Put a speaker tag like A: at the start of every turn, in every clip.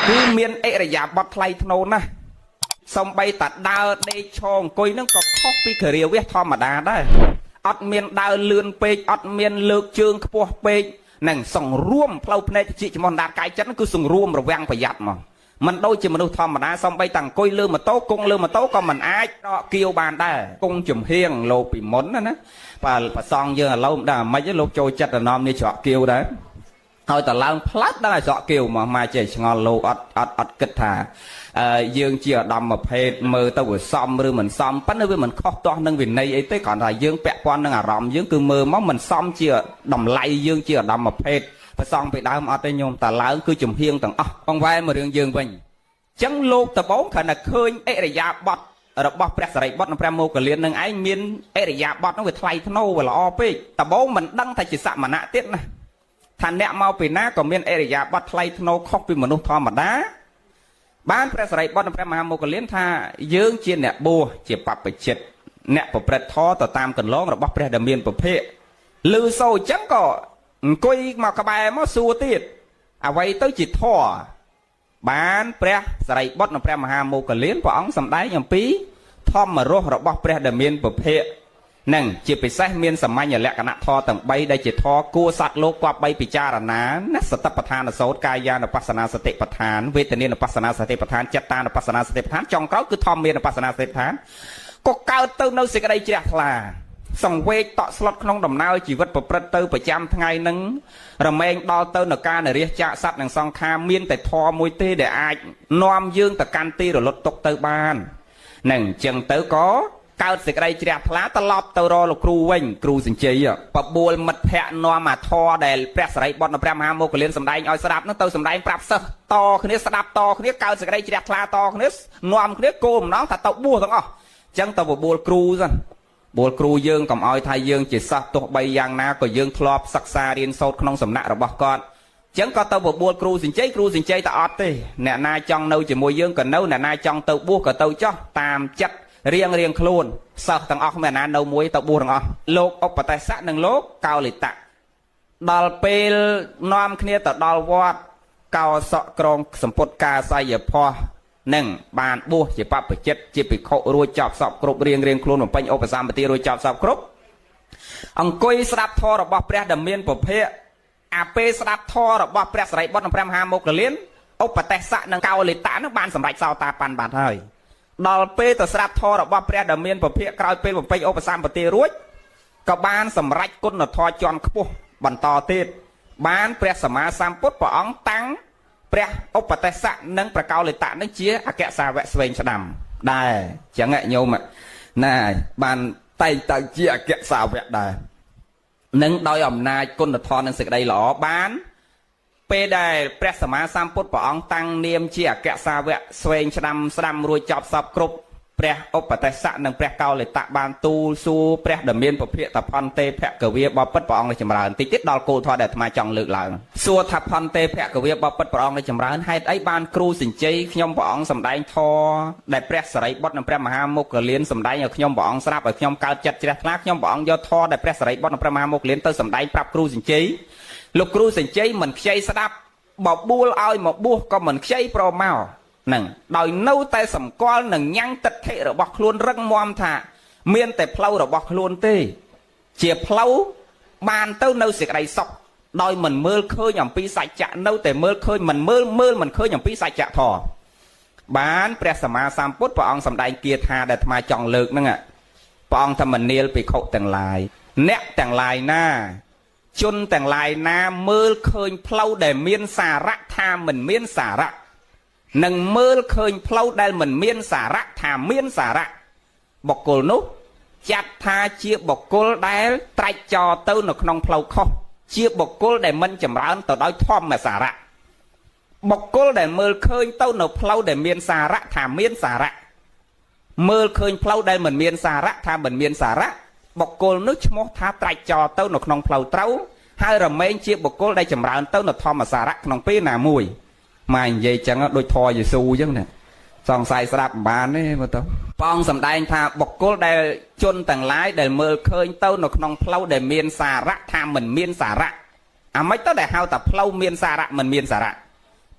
A: គឺមានអិរិយាបថថ្លៃថ្នូរណាស់សំបីតាដើរដេកឈរអង្គុយហ្នឹងក៏ខុសពីគ្រាវះធម្មតាដែរអត់មានដើរលឿនពេកអត់មានលើកជើងខ្ពស់ពេកនឹងសង្រួមផ្លូវភ្នែកតិចចំអណ្ដាតកាយចិត្តហ្នឹងគឺសង្រួមរវាងប្រយ័ត្នមកមិនដូចជាមនុស្សធម្មតាសំបីតាអង្គុយលើម៉ូតូគង់លើម៉ូតូក៏មិនអាចដកគៀវបានដែរគង់ចំហៀងលោកពីមុនណាណាបាទប្រសងយើងឥឡូវមិនដឹងអាម៉េចទេលោកចូលចិត្តតំណមនេះច្រកគៀវដែរ ហើយតឡើងផ្លាច់ដល់ឲ្យស្រក់គៀវមកមកចេះឆ្ងល់លោកអត់អត់អត់គិតថាអឺយើងជាឧត្តមភេទមើលទៅវាសមឬមិនសមប៉ុន្តែវាមិនខុសទាស់នឹងវិន័យអីទេគ្រាន់តែយើងពាក់ព័ន្ធនឹងអារម្មណ៍យើងគឺមើលមកមិនសមជាតម្លៃយើងជាឧត្តមភេទប្រសងពីដើមអត់ទេញោមតឡើងគឺចំហៀងទាំងអស់បងវ៉ែមករឿងយើងវិញចឹងលោកដបងគ្រាន់តែឃើញអិរិយាបថរបស់ព្រះសរិបុត្រនិងព្រះមោគលាននឹងឯងមានអិរិយាបថនោះវាថ្លៃថ្នូរវាល្អពេកដបងមិនដឹងថាជាសមណៈទៀតណា ថាអ្នកមកពីណាក៏មានអរិយាបថថ្លៃថ្នូរខុសពីមនុស្សធម្មតាបានព្រះសរិបុត្រនិងព្រះមហាមោគលានថាយើងជាអ្នកបួសជាបព្វជិតអ្នកប្រព្រឹត្តធម៌ទៅតាមកន្លងរបស់ព្រះដែលមានពភៈឮសូរអញ្ចឹងក៏អង្គុយមកក្បែរមកសួរទៀតអ្វីទៅជាធម៌បានព្រះសរិបុត្រនិងព្រះមហាមោគលានព្រះអង្គសម្ដែងអំពីធម្មរសរបស់ព្រះដែលមានពភៈ នឹងជាពិសេសមានសាមញ្ញលក្ខណៈធម៌ទាំង3ដែលជាធម៌គួរសត្វលោកគប្បីពិចារណាណាសតិប្បដ្ឋានសោតកាយានុបស្សនាសតិប្បដ្ឋានវេទនានុបស្សនាសតិប្បដ្ឋានចិត្តតានុបស្សនាសតិប្បដ្ឋានចុងក្រោយគឺធម្មានុបស្សនាសតិប្បដ្ឋានក៏កើតទៅនៅសេចក្តីជ្រះថ្លាសង្វេគតក់ស្លុតក្នុងដំណើរជីវិតប្រព្រឹត្តទៅប្រចាំថ្ងៃនឹងរមែងដល់ទៅនៅការនរាជចាកសត្វនិងសង្ខារមានតែធម៌មួយទេដែលអាចនាំយើងទៅកាន់ទីរលត់ទុកទៅបាននឹងអញ្ចឹងទៅក៏កើតសេចក្តីជ្រះថ្លាត្រឡប់ទៅរកលោកគ្រូវិញគ្រូសញ្ជ័យបបួលមិត្តភ័ក្ដិនាំអាធរដែលព្រះសរិបុត្រនិងព្រះមហាមោគលានសម្ដែងឲ្យស្ដាប់នោះទៅសម្ដែងប្រាប់សិស្សតគ្នាស្ដាប់តគ្នាកើតសេចក្តីជ្រះថ្លាតគ្នានាំគ្នាគោលម្ដងថាទៅបួសទាំងអស់អញ្ចឹងទៅបបួលគ្រូសិនបួលគ្រូយើងកុំឲ្យថាយើងជាសិស្សទោះបីយ៉ាងណាក៏យើងធ្លាប់សិក្សារៀនសូត្រក្នុងសំណាក់របស់គាត់ចឹងក៏ទៅបបួលគ្រូសញ្ជ័យគ្រូសញ្ជ័យទៅអត់ទេអ្នកណាចង់នៅជាមួយយើងក៏នៅអ្នកណាចង់ទៅបួសក៏ទៅចោះតាមចិត្តរៀងរៀងខ្លួនសិស្សទាំងអស់គ្មានណានៅមួយទៅបួសទាំងអស់លោកឧបតេសៈនិងលោកកោលិតៈដល់ពេលនាំគ្នាទៅដល់វត្តកោសក់ក្រងសម្ពុតកាសយភ័សនឹងបានបួសជាបព្វជិតជាភិក្ខុរួចចប់សពគ្រប់រៀងរៀងខ្លួនបំពេញឧបសម្បទារួចចប់សពគ្រប់អង្គុយស្ដាប់ធម៌របស់ព្រះដែលមានពភៈអាពេលស្ដាប់ធម៌របស់ព្រះសរិបុត្រនិងព្រះមហាមោគលានឧបតេសៈនិងកោលិតៈនឹងបានសម្រេចសោតាបានបាត់ហើយដល់ពេលទៅស្ដាប់ធម៌របស់ព្រះដែលមានពភៈក្រោយពេលបំពេញឧបសម្បទារួចក៏បានសម្រេចគុណធម៌ជាន់ខ្ពស់បន្តទៀតបានព្រះសម្មាសម្ពុទ្ធព្រះអង្គតាំងព្រះឧបតេសៈនិងព្រះកោលិតៈនឹងជាអគ្គសាវកស្វែងស្ដាំដែរអញ្ចឹងញោមណាបានតែងតាំងជាអគ្គសាវកដែរនឹងដោយអំណាចគុណធម៌និងសេចក្តីល្អបានពេលដែលព្រះសម្មាសម្ពុទ្ធព្រះអង្គតាំងនាមជាអគ្គសាវកស្វែងស្ដាំស្ដាំរួចចប់សពគ្រប់ព្រះឧបតេសៈនិងព្រះកោលិតៈបានទូលសួរព្រះដែលមានពភៈតផន្ទេភគវាបពិតព្រះអង្គចម្រើនតិចទៀតដល់គោលធម៌ដែលអាត្មាចង់លើកឡើងសួរថាផន្ទេភគវាបពិតព្រះអង្គចម្រើនហេតុអីបានគ្រូសញ្ជ័យខ្ញុំព្រះអង្គសម្ដែងធម៌ដែលព្រះសរិបុត្រនិងព្រះមហាមុគលានសម្ដែងឲ្យខ្ញុំព្រះអង្គស្រាប់ឲ្យខ្ញុំកើតចិត្តជ្រះថ្លាខ្ញុំព្រះអង្គយកធម៌ដែលព្រះសរិបុត្រនិងព្រះមហាមុគលានទៅសម្ដែងប្រាប់គ្រូសញ្ជ័យលោកគ្រូសញ្ជ័យមិនខ្ចីស្ដាប់បបួលឲ្យមកបួសក៏មិនខ្ចីប្រមកនឹងដោយនៅតែសម្គាល់នឹងញ៉ាំងទិដ្ឋិរបស់ខ្លួនរឹងមាំថាមានតែផ្លូវរបស់ខ្លួនទេជាផ្លូវបានទៅនៅសេចក្តីសុខដោយមិនមើលឃើញអំពីសច្ចៈនៅតែមើលឃើញមិនមើលមើលមិនឃើញអំពីសច្ចៈធម៌បានព្រះសម្មាសម្ពុទ្ធព្រះអង្គសម្ដែងគាថាដែលអាត្មាចង់លើកហ្នឹងព្រះអង្គថាមនាលភិក្ខុទាំងឡាយអ្នកទាំងឡាយណាជនទាំងឡាយណាមើលឃើញផ្លូវដែលមានសារៈថាមិនមានសារៈនិងមើលឃើញផ្លូវដែលមិនមានសារៈថាមានសារៈបុគ្គលនោះចាត់ថាជាបុគ្គលដែលត្រាច់ចរទៅនៅក្នុងផ្លូវខុសជាបុគ្គលដែលមិនចម្រើនទៅដោយធម្មសារៈបុគ្គលដែលមើលឃើញទៅនៅផ្លូវដែលមានសារៈថាមានសារៈមើលឃើញផ្លូវដែលមិនមានសារៈថាមិនមានសារៈបុគ្គលនោះឈ្មោះថាត្រាច់ចរទៅនៅក្នុងផ្លូវត្រូវហើយរមែងជាបុគ្គលដែលចម្រើនទៅនៅធម្មសារៈក្នុងពេលណាមួយមកនិយាយចឹងដូចធម៌យេស៊ូចឹងណាសង្ស័យស្ដាប់មិនបានទេមើលទៅព្រះអង្គសម្ដែងថាបុគ្គលដែលជនទាំងឡាយដែលមើលឃើញទៅនៅក្នុងផ្លូវដែលមានសារៈថាមិនមានសារៈអាម៉េចទៅដែលហៅថាផ្លូវមានសារៈមិនមានសារៈ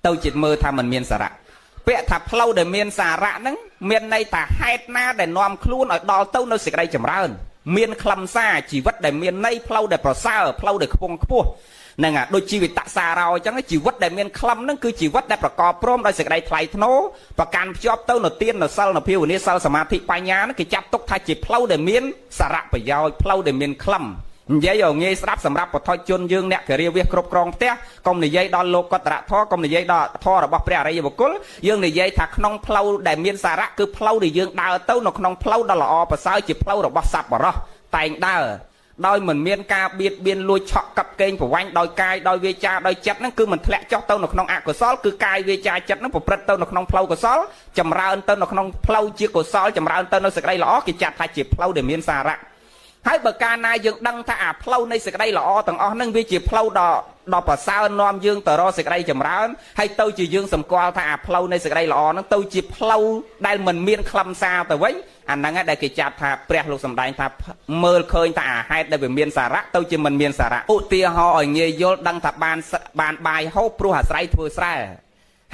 A: ទៅជាមើលថាมันមានសារៈពាក្យថាផ្លូវដែលមានសារៈហ្នឹងមានន័យថាហេតុណាដែលនាំខ្លួនឲ្យដល់ទៅនៅសេចក្តីចម្រើនមានខ្លឹមសារជីវិតដែលមានន័យផ្លូវដែលប្រសើរផ្លូវដែលខ្ពង់ខ្ពស់ហ្នឹងអាដូចជីវិតសារោអញ្ចឹងជីវិតដែលមានខ្លឹមហ្នឹងគឺជីវិតដែលប្រកបព្រមដោយសេចក្តីថ្លៃថ្នូរប្រកាន់ភ្ជាប់ទៅនៅទាននៅសិលនៅភាវនាសិលសមាធិបញ្ញាហ្នឹងគេចាត់ទុកថាជាផ្លូវដែលមានសារៈប្រយោជន៍ផ្លូវដែលមានខ្លឹមនិយាយឲ្យងាយស្ដាប់សម្រាប់បុថុជនយើងអ្នកគរាវិសគ្រប់គ្រងផ្ទះកុំនិយាយដល់លោកកតរធម៌កុំនិយាយដល់ធម៌របស់ព្រះអរិយបុគ្គលយើងនិយាយថាក្នុងផ្លូវដែលមានសារៈគឺផ្លូវដែលយើងដើរទៅនៅក្នុងផ្លូវដ៏ល្អប្រសើរជាផ្លូវរបស់សប្បុរសតែងដើរដោយមិនមានការបៀតបៀនលួចឆក់កັບកេងប្រវាញ់ដោយកាយដោយវាចាដោយចិត្តហ្នឹងគឺមិនធ្លាក់ចុះទៅនៅក្នុងអកុសលគឺកាយវាចាចិត្តហ្នឹងប្រព្រឹត្តទៅនៅក្នុងផ្លូវកុសលចម្រើនទៅនៅក្នុងផ្លូវជាកុសលចម្រើនទៅនៅសេចក្តីល្អគេចាត់ថាជាផ្លូវដែលមានសារៈហើយបើកាលណាយើងដឹងថាអាផ្លូវនៃសេចក្តីល្អទាំងអស់ហ្នឹងវាជាផ្លូវដ៏ដ៏ប្រសើរនាំយើងទៅរកសេចក្តីចម្រើនហើយទៅជាយើងសម្គាល់ថាអាផ្លូវនៃសេចក្តីល្អហ្នឹងទៅជាផ្លូវដែលមិនមានខ្លឹមសារទៅវិញអាហ្នឹងដែលគេចាត់ថាព្រះលោកសម្ដែងថាមើលឃើញថាអាហេតុដែលវាមានសារៈទៅជាមិនមានសារៈឧទាហរណ៍ឲ្យងាយយល់ដឹងថាបានបានបាយហូបព្រោះអាស្រ័យធ្វើស្រែ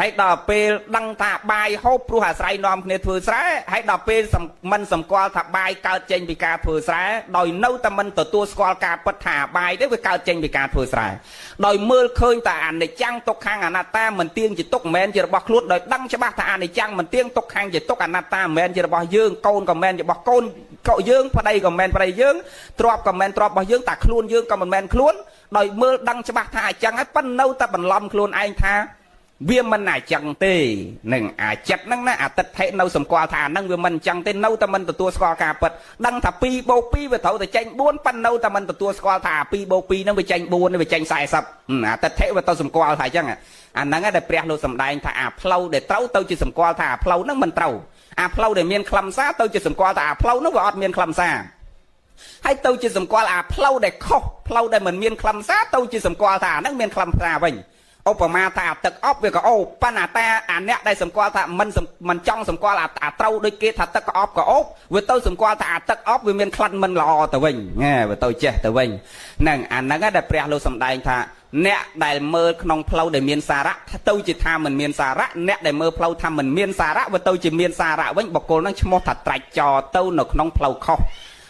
A: ហើយដល់ពេលដឹងថាបាយហូបព្រោះអាស្រ័យនាំគ្នាធ្វើស្រែហើយដល់ពេលមិនសម្គាល់ថាបាយកើតចេញពីការធ្វើស្រែដោយនៅតែមិនទទួលស្គាល់ការពិតថាបាយទេវាកើតចេញពីការធ្វើស្រែដោយមើលឃើញតែអនិច្ចំទុក្ខំអនត្តាមិនទៀងជាទុក្ខមិនមែនជារបស់ខ្លួនដោយដឹងច្បាស់ថាអនិច្ចំមិនទៀងទុក្ខំជាទុក្ខអនត្តាមិនមែនជារបស់យើងកូនក៏មិនមែនជារបស់កូនកយើងប្តីក៏មិនមែនប្តីយើងទ្រព្យក៏មិនមែនទ្រព្យរបស់យើងតែខ្លួនយើងក៏មិនមែនខ្លួនដោយមើលដឹងច្បាស់ថាអញ្ចឹងហើយប៉ុន្តែនៅតែបន្លំខ្លួនឯងថាវាមិនអាចឹងទេនឹងអាចិត្តហ្នឹងណាអាទិដ្ឋិនៅសម្គាល់ថាអាហ្នឹងវាមិនអញ្ចឹងទេនៅតែមិនទទួលស្គាល់ការពិតដឹងថា2បូក2វាត្រូវតែចេញ4ប៉ុន្តែនៅតែមិនទទួលស្គាល់ថា2បូក2ហ្នឹងវាចេញ4វាចេញ40អាទិដ្ឋិវាទៅសម្គាល់ថាអញ្ចឹងអាហ្នឹងដែលព្រះលោកសម្ដែងថាអាផ្លូវដែលត្រូវទៅជាសម្គាល់ថាអាផ្លូវហ្នឹងមិនត្រូវអាផ្លូវដែលមានខ្លឹមសារទៅជាសម្គាល់ថាអាផ្លូវហ្នឹងវាអត់មានខ្លឹមសារហើយទៅជាសម្គាល់អាផ្លូវដែលខុសផ្លូវដែលមិនមានខ្លឹមសារទៅជាសម្គាល់ថាអាហ្នឹងមានខ្លឹមសារវិញឧបមាថាទឹកអប់វាក៏អូបប៉ុន្តែតាអាអ្នកដែលសម្គាល់ថាមិនមិនចង់សម្គាល់អាត្រូវដូចគេថាទឹកក៏អប់ក៏អូបវាទៅសម្គាល់ថាអាទឹកអប់វាមានក្លិនមិនល្អទៅវិញហែវាទៅចេះទៅវិញហ្នឹងអាហ្នឹងដែលព្រះលោកសម្ដែងថាអ្នកដែលមើលក្នុងផ្លូវដែលមានសារៈទៅជាថាមិនមានសារៈអ្នកដែលមើលផ្លូវថាមិនមានសារៈវាទៅជាមានសារៈវិញបុគ្គលហ្នឹងឈ្មោះថាត្រាច់ចោទៅនៅក្នុងផ្លូវខុស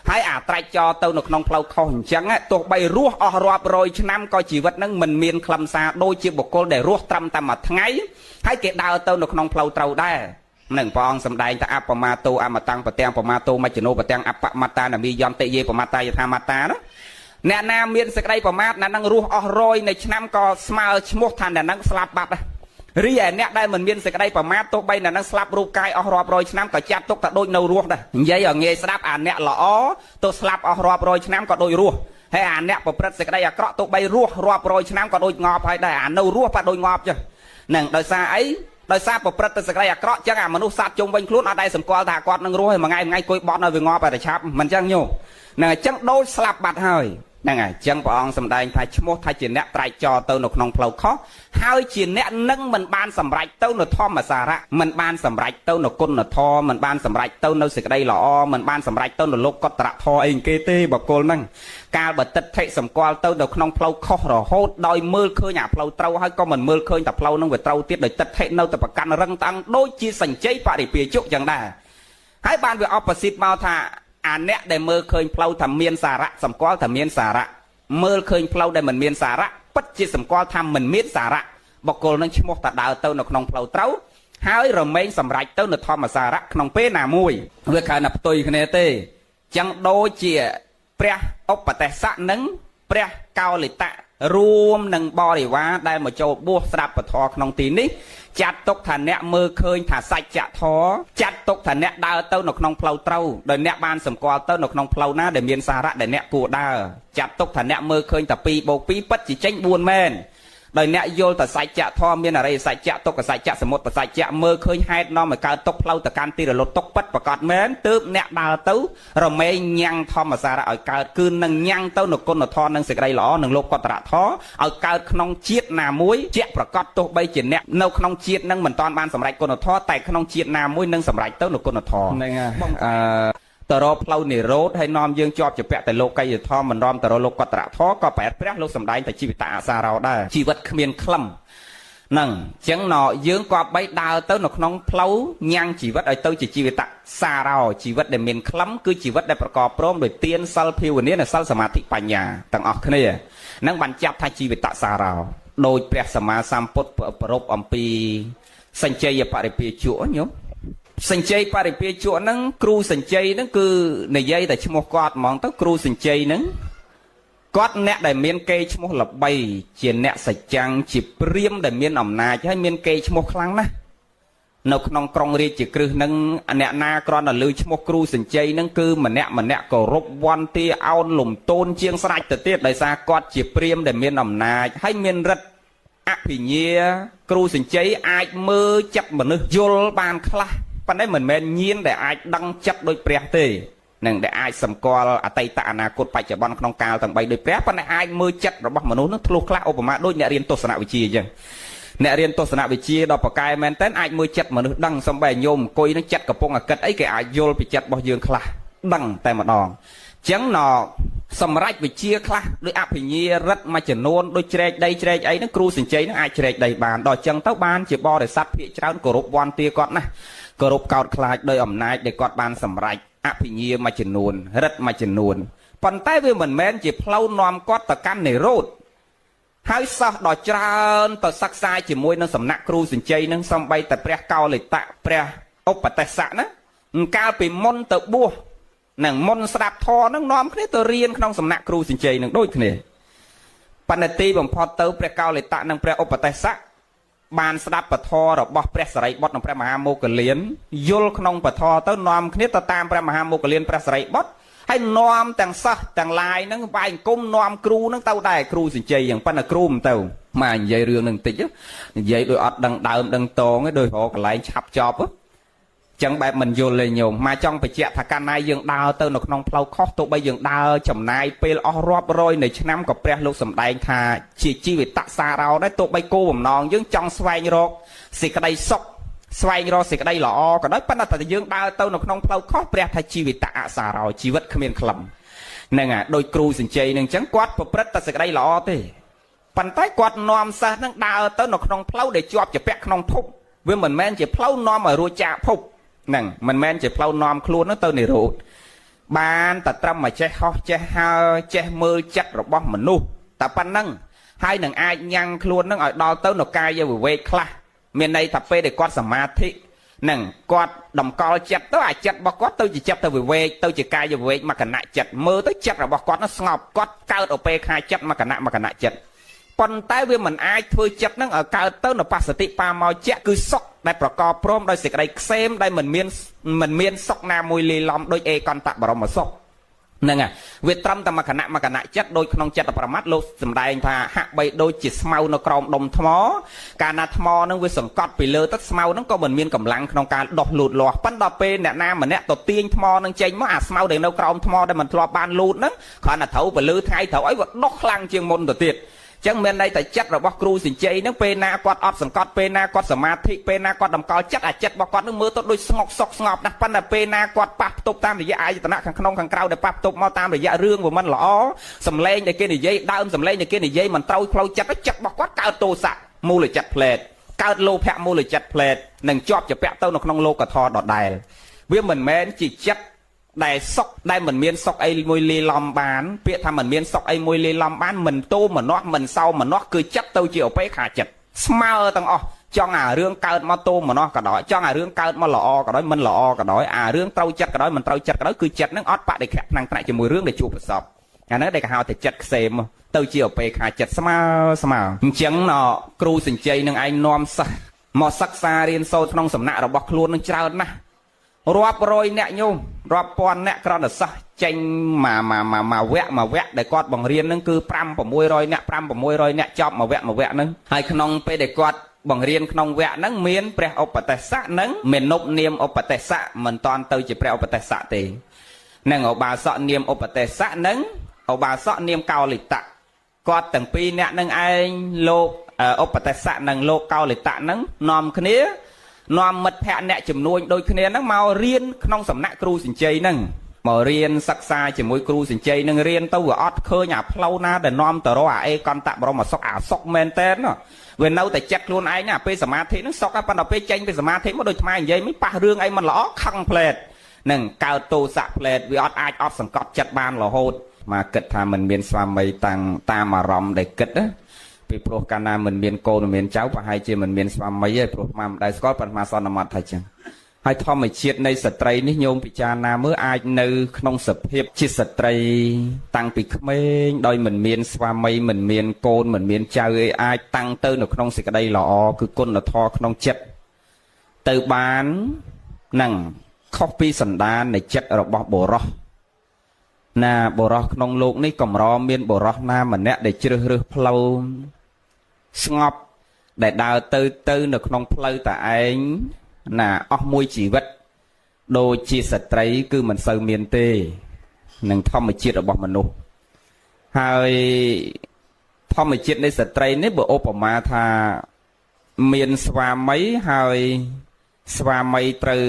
A: ហើយអាត្រាច់ចោទៅនៅក្នុងផ្លូវខុសអញ្ចឹងទោះបីរស់អស់រាប់រយឆ្នាំក៏ជីវិតនឹងមិនមានខ្លឹមសារដូចជាបុគ្គលដែលរស់ត្រឹមតែមួយថ្ងៃហើយគេដើរទៅនៅក្នុងផ្លូវត្រូវដែរនឹងព្រះអង្គសម្ដែងថាអបមាទោអមតាំងប្រទាំងបមាទោមច្ចនោប្រទាំងអបមត្តានមីយន្តិយេបមត្តាយថាមត្តាណាអ្នកណាមានសេចក្តីប្រមាទអ្នកនឹងរស់អស់រយនៃឆ្នាំក៏ស្មើឈ្មោះថាអ្នកនឹងស្លាប់បាត់ដែររីឯអ្នកដែលមិនមានសេចក្តីប្រមាទទោះបីអ្នកនឹងស្លាប់រូបកាយអស់រាប់រយឆ្នាំក៏ចាត់ទុកថាដូចនៅរស់ដែរនិយាយឲ្យងាយស្ដាប់អាអ្នកល្អទោះស្លាប់អស់រាប់រយឆ្នាំក៏ដូចរស់ហើយអាអ្នកប្រព្រឹត្តសេចក្តីអាក្រក់ទោះបីរស់រាប់រយឆ្នាំក៏ដូចងាប់ហើយដែរអានៅរស់ក៏ដូចងាប់ចឹងហ្នឹងដោយសារអីដោយសារប្រព្រឹត្តទៅសេចក្តីអាក្រក់ចឹងអាមនុស្សសត្វជុំវិញខ្លួនអត់ដែលសម្គាល់ថាគាត់នឹងរស់ហើយមួយថ្ងៃមួយថ្ងៃគួយបត់ឲ្យវាងាប់ឲ្យតែឆាប់មិនចឹងញោមហ្នឹងអញ្ចឹងដូចស្លាប់បាត់ហើយហ្នឹងហើយអញ្ចឹងព្រះអង្គសម្ដែងថាឈ្មោះថាជាអ្នកត្រែកចោទៅនៅក្នុងផ្លូវខុសហើយជាអ្នកនឹងមិនបានសម្រេចទៅនៅធម្មសារៈមិនបានសម្រេចទៅនៅគុណធម៌មិនបានសម្រេចទៅនៅសេចក្តីល្អមិនបានសម្រេចទៅនៅលោកកតរធម៌អីគេទេបុគ្គលហ្នឹងកាលបើទិដ្ឋិសម្គាល់ទៅនៅក្នុងផ្លូវខុសរហូតដោយមើលឃើញអាផ្លូវត្រូវហើយក៏មិនមើលឃើញតែផ្លូវហ្នឹងវាត្រូវទៀតដោយទិដ្ឋិនៅតែប្រកាន់រឹងតាំងដូចជាសញ្ជ័យបរិពាជុចឹងដែរហើយបានវាអបសិទ្ធមកថាអាអ្នកដែលមើលឃើញផ្លូវថាមានសារៈសម្គាល់ថាមានសារៈមើលឃើញផ្លូវដែលមិនមានសារៈពិតជាសម្គាល់ថាមិនមានសារៈបុគ្គលនឹងឈ្មោះតាដើរទៅនៅក្នុងផ្លូវត្រូវហើយរមែងសម្រេចទៅនៅធម្មសារៈក្នុងពេលណាមួយវាគ្រាន់តែផ្ទុយគ្នាទេចឹងដូចជាព្រះឧបតេសៈនិងព្រះកោលិតៈរួមនឹងបរិវារដែលមកចូលបួសស្ដាប់ពធក្នុងទីនេះចាត់ទុកថាអ្នកមើលឃើញថាសច្ចធម៌ចាត់ទុកថាអ្នកដើរទៅនៅក្នុងផ្លូវត្រូវដោយអ្នកបានសម្គាល់ទៅនៅក្នុងផ្លូវណាដែលមានសារៈដែលអ្នកគួរដើរចាត់ទុកថាអ្នកមើលឃើញតែ2បូក2ពិតជាចេញ4មែនដោយអ្នកយល់តែសច្ចធម៌មានអរិយសច្ចៈទុក្ខសច្ចៈសមុទយសច្ចៈមើលឃើញហេតុនាំឲ្យកើតទុក្ខផ្លូវទៅកាន់ទីរលត់ទុក្ខពិតប្រកបមែនទើបអ្នកដើរទៅរមែងញ៉ាំងធម្មសារៈឲ្យកើតគឺនឹងញ៉ាំងទៅនៅគុណធម៌និងសេចក្តីល្អនិងលោកកតរធម៌ឲ្យកើតក្នុងជាតិណាមួយជាក់ប្រកបទោះបីជាអ្នកនៅក្នុងជាតិនឹងមិនតាន់បានសម្រេចគុណធម៌តែក្នុងជាតិណាមួយនឹងសម្រេចទៅនៅគុណធម៌
B: ហ្នឹងហើយ
A: អឺតរផ្លូវនិរោធហើយនាំយើងជាប់ជាពាក់តែលោកីយធម៌មិនរំតរលោកកតរធម៌ក៏ប្រែព្រះលោកសំដែងតែជីវិតអសារោដែរជីវិតគ្មានខ្លឹម ហ្នឹងអញ្ចឹងណយើងក៏បីដើរទៅនៅក្នុងផ្លូវញ៉ាំងជីវិតឲ្យទៅជាជីវិតសារោជីវិតដែលមានក្លឹមគឺជីវិតដែលប្រកបព្រមដោយទានសិលភាវនានិងសិលសមាធិបញ្ញាទាំងអស់គ្នាហ្នឹងបានចាប់ថាជីវិតសារោដោយព្រះសម្មាសម្ពុទ្ធប្រពអំពីសញ្ជ័យបរិពាជក់ញោមសញ្ជ័យបរិពាជក់ហ្នឹងគ្រូសញ្ជ័យហ្នឹងគឺនិយាយតែឈ្មោះគាត់ហ្មងទៅគ្រូសញ្ជ័យហ្នឹងគាត់អ្នកដែលមានកេរ្តិ៍ឈ្មោះល្បីជាអ្នកសច្ចាំងជាព្រាមដែលមានអំណាចហើយមានកេរ្តិ៍ឈ្មោះខ្លាំងណាស់នៅក្នុងក្រុងរាជក្រឹសនឹងអ្នកណាគ្រាន់តែឮឈ្មោះគ្រូសញ្ជ័យនឹងគឺម្នាក់ម្នាក់គោរពវន្តាអោនលំទោនជាងស្រេចទៅទៀតដោយសារគាត់ជាព្រាមដែលមានអំណាចហើយមានរិទ្ធអភិញ្ញាគ្រូសញ្ជ័យអាចមើលចិត្តមនុស្សយល់បានខ្លះប៉ុន្តែមិនមែនញៀនដែលអាចដឹងចិត្តដូចព្រះទេនឹងដែលអាចសម្គាល់អតីតអនាគតបច្ចុប្បន្នក្នុងកាលទាំង3ដូចព្រះប៉ុន្តែអាចមើលចិត្តរបស់មនុស្សនឹងធ្លុះខ្លះឧបមាដូចអ្នករៀនទស្សនវិជ្ជាអញ្ចឹងអ្នករៀនទស្សនវិជ្ជាដល់ប្រកែមែនតើអាចមើលចិត្តមនុស្សដឹងសំបីញោមអង្គុយនឹងចិត្តកំពុងអាគិតអីគេអាចយល់ពីចិត្តរបស់យើងខ្លះដឹងតែម្ដងអញ្ចឹងណសម្រាប់វិជាខ្លះដោយអភិញ្ញារិទ្ធមួយចំនួនដូចជ្រែកដីជ្រែកអីហ្នឹងគ្រូសញ្ជ័យហ្នឹងអាចជ្រែកដីបានដល់អញ្ចឹងទៅបានជាបរិស័ទភាកច្រើនគោរពវន្តាគាត់ណាគោរពកោតខ្លាចដោយអំណាចដែលគាត់បានសម្រេចអភិញ្ញាមួយចំនួនរិទ្ធមួយចំនួនប៉ុន្តែវាមិនមែនជាផ្លូវនាំគាត់ទៅកាន់និរោធហើយសោះដល់ច្រើនទៅសិក្សាជាមួយនឹងសំណាក់គ្រូសញ្ជ័យនឹងសំបីតែព្រះកោលិតៈព្រះឧបតិស្សៈណាកាលពីមុនទៅបួសនឹងមុនស្ដាប់ធម៌នឹងនាំគ្នាទៅរៀនក្នុងសំណាក់គ្រូសញ្ជ័យនឹងដូចគ្នាបណ្ឌទីបំផុតទៅព្រះកោលិតៈនិងព្រះឧបតិស្សៈបានស្ដាប់ពធរបស់ព្រះសរិបុត្រនិងព្រះមហាមោគលានយល់ក្នុងពធទៅនាំគ្នាទៅតាមព្រះមហាមោគលានព្រះសរិបុត្រហើយនាំទាំងសិស្សទាំងឡាយហ្នឹងវាយអង្គមនាំគ្រូហ្នឹងទៅដែរគ្រូសញ្ជ័យយ៉ាងប៉ុន្តែគ្រូមិនទៅមកនិយាយរឿងហ្នឹងបន្តិចនិយាយដូចអត់ដឹងដើមដឹងតងទេដូចរកកន្លែងឆាប់ចប់ចឹងបែបមិនយល់ទេញោមមកចង់បញ្ជាក់ថាកាលណាយើងដើរទៅនៅក្នុងផ្លូវខុសទោះបីយើងដើរចំណាយពេលអស់រាប់រយនៃឆ្នាំក៏ព្រះលោកសម្ដែងថាជាជីវិតសារោដែរទោះបីគោបំណងយើងចង់ស្វែងរកសេចក្តីសុខស្វែងរកសេចក្តីល្អក៏ដោយប៉ុន្តែតែយើងដើរទៅនៅក្នុងផ្លូវខុសព្រះថាជីវិតអសារោជីវិតគ្មានក្លឹមហ្នឹងហើយដោយគ្រូសញ្ជ័យនឹងអញ្ចឹងគាត់ប្រព្រឹត្តតែសេចក្តីល្អទេប៉ុន្តែគាត់នាំសិស្សនឹងដើរទៅនៅក្នុងផ្លូវដែលជាប់ជាពាក់ក្នុងភពវាមិនមែនជាផ្លូវនាំឲ្យរួចចាកភពហ្នឹងមិនមែនជាផ្លូវនាំខ្លួនទៅនិរោធបានតែត្រឹមមកចេះហោះចេះហើចេះមើលចិត្តរបស់មនុស្សតែប៉ុណ្្នឹងហើយនឹងអាចញ៉ាំងខ្លួននឹងឲ្យដល់ទៅនៅកាយវិវេកខ្លះមានន័យថាពេលដែលគាត់សមាធិនឹងគាត់តម្កល់ចិត្តទៅអាចិត្តរបស់គាត់ទៅជាចិត្តទៅវិវេកទៅជាកាយវិវេកមកគណៈចិត្តមើលទៅចិត្តរបស់គាត់នោះស្ងប់គាត់កើតឧបេខាចិត្តមកគណៈមកគណៈចិត្តប៉ុន្តែវាមិនអាចធ្វើចិត្តនឹងឲ្យកើតទៅនៅបស្សតិបាមកជាគឺសុខដែលប្រកបព្រមដោយសេចក្តីក្សេមដែលមិនមានសុខណាមួយលាយឡំដូចអេកន្តបរមសុខហ្នឹងហើយវាត្រឹមតែមួយគណៈមួយគណៈចិត្តដូចក្នុងចិត្តប្រមាត់លោកសម្ដែងថាហាក់បីដូចជាស្មៅនៅក្រោមដុំថ្មកាលណាថ្មហ្នឹងវាសង្កត់ពីលើទៅស្មៅហ្នឹងក៏មិនមានកម្លាំងក្នុងការដោះលូតលាស់ប៉ុន្តែដល់ពេលអ្នកណាម្នាក់ទៅទាញថ្មហ្នឹងចេញមកអាស្មៅដែលនៅក្រោមថ្មដែលមិនធ្លាប់បានលូតហ្នឹងគ្រាន់តែត្រូវពលឺថ្ងៃត្រូវអីវាដោះខ្លាំងជាងមុនទៅទៀតចឹងមានន័យតែចិត្តរបស់គ្រូសញ្ជ័យហ្នឹងពេលណាគាត់អត់សង្កត់ពេលណាគាត់សមាធិពេលណាគាត់តម្កល់ចិត្តអាចិត្តរបស់គាត់ហ្នឹងមើលទៅដូចស្ងប់សុកស្ងប់ណាស់ប៉ុន្តែពេលណាគាត់ប៉ះផ្ទប់តាមរយៈអាយតនៈខាងក្នុងខាងក្រៅដែលប៉ះផ្ទប់មកតាមរយៈរឿងវាមិនល្អសំឡេងដែលគេនិយាយដើមសំឡេងដែលគេនិយាយមិនត្រូវផ្លូវចិត្តចិត្តរបស់គាត់កើតទោសៈមូលចិត្តផ្លែតកើតលោភៈមូលចិត្តផ្លែតនឹងជាប់ជាពាក់ទៅនៅក្នុងលោកធម៌ដដែលវាមិនមែនជាចិត្តដែលសុកដែលមិនមានសុកអីមួយលាយឡំបានពាក្យថាមិនមានសុកអីមួយលាយឡំបានមិនទោមនោះមិនសោមនោះគឺចិត្តទៅជាឧបេក្ខាចិត្តស្មើទាំងអស់ចង់អារឿងកើតមកទោមនោះក៏ដោយចង់អារឿងកើតមកល្អក៏ដោយមិនល្អក៏ដោយអារឿងត្រូវចិត្តក៏ដោយមិនត្រូវចិត្តក៏ដោយគឺចិត្តនឹងអត់បដិខៈថ្នាំងថ្នាក់ជាមួយរឿងដែលជួបប្រសពអាហ្នឹងដែលគេហៅថាចិត្តខ្សេមទៅជាឧបេក្ខាចិត្តស្មើស្មើអញ្ចឹងណគ្រូសញ្ជ័យនឹងឯងនាំសិស្សមកសិក្សារៀនសូត្រក្នុងសំណាក់របស់ខ្លួននឹងច្រើនណាស់រាប់រយអ្នកញោមរាប់ពាន់អ្នកក្រណសិស្សចេញមកមកមកមកវគ្គមកវគ្គដែលគាត់បង្រៀននឹងគឺ5 600អ្នក5 600អ្នកចប់មួយវគ្គមួយវគ្គហ្នឹងហើយក្នុងពេលដែលគាត់បង្រៀនក្នុងវគ្គហ្នឹងមានព្រះឧបតិស្សៈនិងមេនុបនាមឧបតិស្សៈមិនតាន់ទៅជាព្រះឧបតិស្សៈទេនឹងឧបាសកនាមឧបតិស្សៈនិងឧបាសកនាមកោលិតៈគាត់ទាំងពីរអ្នកនឹងឯងលោកឧបតិស្សៈនិងលោកកោលិតៈហ្នឹងនាំគ្នានាំមិត្តភ័ក្តិអ្នកជំនួញដូចគ្នាហ្នឹងមករៀនក្នុងសំណាក់គ្រូសញ្ជ័យហ្នឹង មករៀនសិក្សាជាមួយគ្រូសញ្ជ័យនឹងរៀនទៅវាអត់ឃើញអាផ្លូវណាដែលនាំទៅរកអាអេកន្តៈបរមសុខអាសុខមែនតើវានៅតែចិត្តខ្លួនឯងណាពេលសមាធិនឹងសុខប៉ុន្តែពេលចេញពីសមាធិមកដូចថ្មនិយាយមិនប៉ះរឿងអីមិនល្អខឹងផ្លែតនឹងកើតទោសៈផ្លែតវាអត់អាចអត់សង្កត់ចិត្តបានរហូតមកគិតថាមិនមានស្វាមីតាំងតាមអារម្មណ៍ដែលគិតណាពីព្រោះកាលណាមិនមានកូនមិនមានចៅប្រហែលជាមិនមានស្វាមីទេព្រោះអាមិនដែលស្គាល់ប៉ុន្តែសន្មត់ថាចឹងហើយធម្មជាតិនៃស្ត្រីនេះញោមពិចារណាមើលអាចនៅក្នុងសភាពជាស្ត្រីតាំងពីក្មេងដោយមិនមានស្វាមីមិនមានកូនមិនមានចៅអីអាចតាំងទៅនៅក្នុងសេចក្តីល្អគឺគុណធម៌ក្នុងចិត្តទៅបាននឹងខុសពីសន្តាននៃចិត្តរបស់បុរសណាបុរសក្នុងលោកនេះកម្រមានបុរសណាម្នាក់ដែលជ្រើសរើសផ្លូវស្ងប់ដែលដើរទៅនៅក្នុងផ្លូវតែឯងណាអស់មួយជីវិតដូចជាស្ត្រីគឺមិនសូវមានទេនឹងធម្មជាតិរបស់មនុស្សហើយធម្មជាតិនៃស្ត្រីនេះបើឧបមាថាមានស្វាមីហើយស្វាមីត្រូវ